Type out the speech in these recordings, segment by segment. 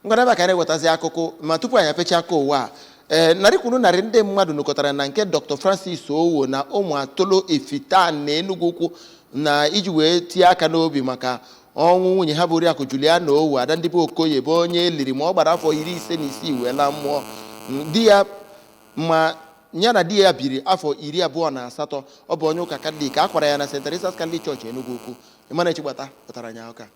Ngwa, ebe a ka anyị na-ewetazi akụkọ. Ma tupu anyị apecha aka ụwa a, ee, narị kwuru narị ndị mmadụ nọkọtara na nke Dr. Francis Owo na ụmụ Atolo Efitan na Enugu Ukwu na iji wee tie aka n'obi maka ọnwụ nwunye ha bụ Oriakụ Juliana Owo, ada ndị bụ Okoye, bụ onye eliri ma ọ gbara afọ 56 wee laa mmụọ. Di ya ma ya na di ya biri afọ 28. Ọ bụ onye ụka Katọlik. A kwara ya na St. Teresa's Catholic Church, Enugu Ukwu. Emmanuel Chigbata pụtara anya ụka.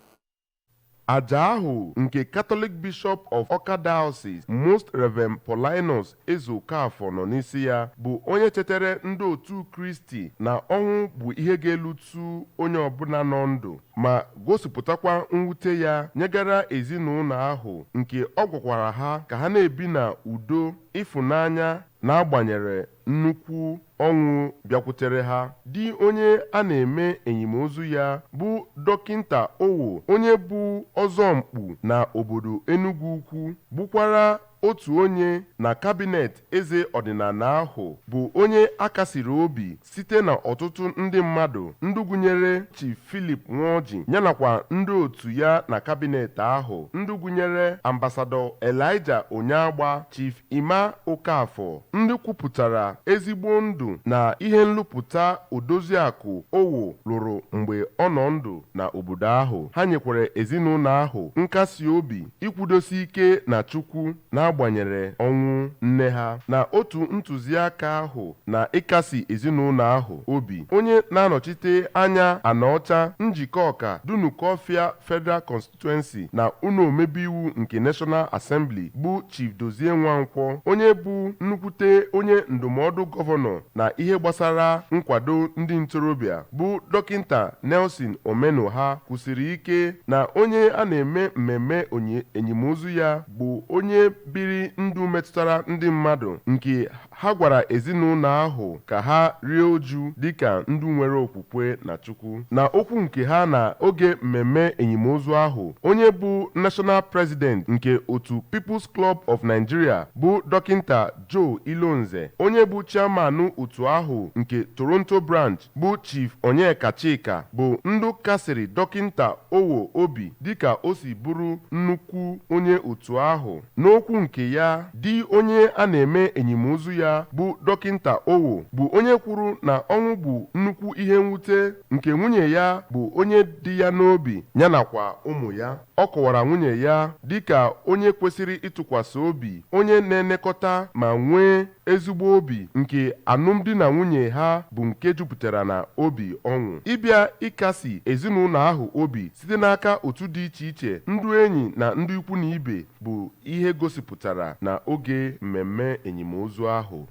Aja ahụ nke Catholic Bishop of Awka Diocese, Most Reverend Paulinus Ezeokafor, nọ n'isi ya, bụ onye chetara ndị otu Kristi na ọnwụ bụ ihe ga-elutu onye ọbụla nọ ndụ, ma gosipụtakwa mwute ya nyegara ezinụlọ ahụ, nke ọ gwakwara ha ka ha na-ebi na udo, ịfụnanya, n'agbanyere nnukwu ọnwụ bịakwutere ha. Di onye a na-eme enyimozu ya bụ Dọkịnta Owo, onye bụ ọzọmkpu na obodo Enugu Ukwu, bụkwara otu onye na kabinet eze ọdịnala ahụ, bụ onye akasiri obi site na ọtụtụ ndị mmadụ, ndị gụnyere Chief Philip Nwoji, yanakwa ndị otu ya na kabinet ahụ, ndị gụnyere Ambassador Elijah Onyeagba, Chief Ima Okafor, ndị kwupụtara ezigbo ndụ na ihe nlụpụta Odoziakụ Owo lụrụ mgbe ọ nọ ndụ na obodo ahụ. Ha nyekwara ezinụlọ ahụ nkasi obi ikwudosi ike na Chukwu n'agbanyere ọnwụ nne ha. Na otu ntụziaka ahụ na ịkasi ezinụlọ ahụ obi, onye na-anọchite anya Anaọcha Njikọka Dunukọfịa Federal Constituency na ụlọ omebe iwu nke National Assembly, bụ Chief Dozie Nwankwọ, onye bụ nnukwute onye ndụmọdụ gọvanọ na ihe gbasara nkwado ndị ntorobịa, bụ Dọkịnta Nelson Omenuha, kwusiri ike na onye a na-eme mmemme enyimozu ya bụ onye biri ndụ metụtara ndị mmadụ, nke ha gwara ezinụlọ ahụ ka ha rie uju dịka ndị nwere okwukwe na Chukwu. Na okwu nke ha na oge mmemme enyimozu ahụ, onye bụ National President nke otu People's Club of Nigeria, bụ Dọkịnta Joe Ilonze, onye bụ chairman otu ahụ nke Toronto branch, bụ Chief Onyeka Chika, bụ ndụ kasịrị Dọkịnta Owo obi dịka o si bụrụ nnukwu onye otu ahụ. N'okwu nke ya, di onye a na-eme enyimozu ya, bụ Dọkịnta Owo, bụ onye kwuru na ọnwụ bụ nnukwu ihe mwute nke nwunye ya bụ onye dị ya n'obi, ya nakwa ụmụ ya. Ọ kọwara nwunye ya dịka onye kwesịrị ịtụkwasị obi, onye na-elekọta ma nwee ezigbo obi, nke alụmdi na nwunye ha bụ nke jupụtara na obi ọṅụ. Ịbịa ịkasi ezinụlọ ahụ obi site n'aka otu dị iche iche, ndị enyi na ndị ikwu na ibe, bụ ihe gosipụtara na oge mmemme enyimozu ahụ.